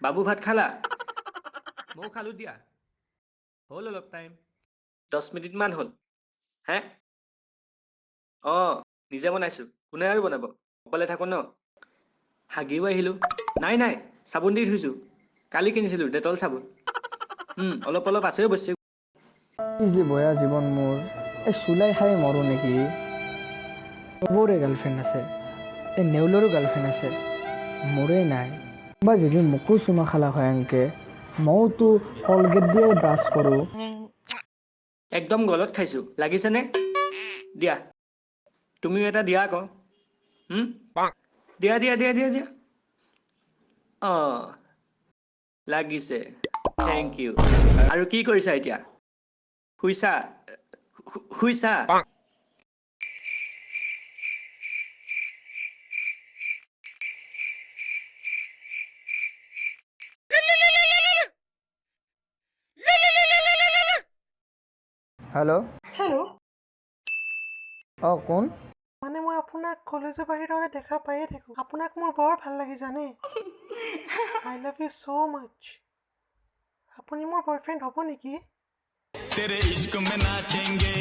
বাবু, ভাত খালা? ময়ো খালোঁ দিয়া। হ'ল অলপ টাইম, 10 মিনিটমান হ'ল। হে, অঁ, নিজে বনাইছোঁ। কোনে আৰু বনাব? অকলে থাকোঁ ন। হাগিও আহিলোঁ। নাই নাই, চাবোন দি ধুইছোঁ। কালি কিনিছিলোঁ ডেটল চাবোন। অলপ অলপ আছে অৱশ্যে। কি যে বয়া জীৱন মোৰ! এই চুলাই খাই মৰোঁ নেকি? চবৰে গাৰ্লফ্ৰেণ্ড আছে, এই নেউলৰো গাৰ্লফ্ৰেণ্ড আছে, মোৰে নাই। বা যদি মোকো চুমা খালা হয় এনকে, ময়োতো কলগেট দিয়ে ব্ৰাছ কৰোঁ। একদম গলত খাইছোঁ, লাগিছেনে? দিয়া, তুমিও এটা দিয়া আকৌ। দিয়া দিয়া দিয়া দিয়া দিয়া। অঁ, লাগিছে, thank U. আৰু কি কৰিছা এতিয়া? শুইছা? শুইছা? হেল্ল'। হেল্ল'। অঁ, কোন? মানে মই আপোনাক কলেজৰ বাহিৰত দেখা পায়ে থাকোঁ। আপোনাক মোৰ বৰ ভাল লাগে জানে। I love you so much. আপুনি মোৰ বয়ফ্ৰেণ্ড হ'ব নেকি? तेरे इश्क में नाचेंगे,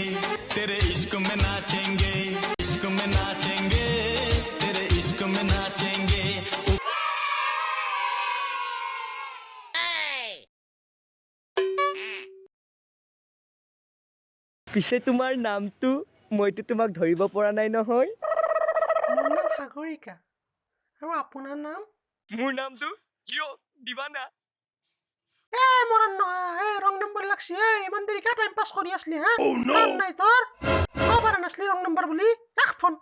तेरे इश्क में नाचेंगे, इश्क में नाचेंगे, तेरे इश्क में नाचेंगे। পিছে তোমাৰ নামটো? মইতো তোমাক ধৰিব পৰা নাই নহয়। মোৰ নাম সাগৰিকা। আৰু আপোনাৰ নাম? মোৰ নামটো কিয় দিবানা। এই মৰণ নহা, এই ৰং নম্বৰ লাগছি। এই ইমান দেৰি কিয় টাইম পাছ কৰি আছলি হা? কাম নাই তোৰ? ক'ব পৰা নাছলি ৰং নম্বৰ বুলি? ৰাখ ফোন।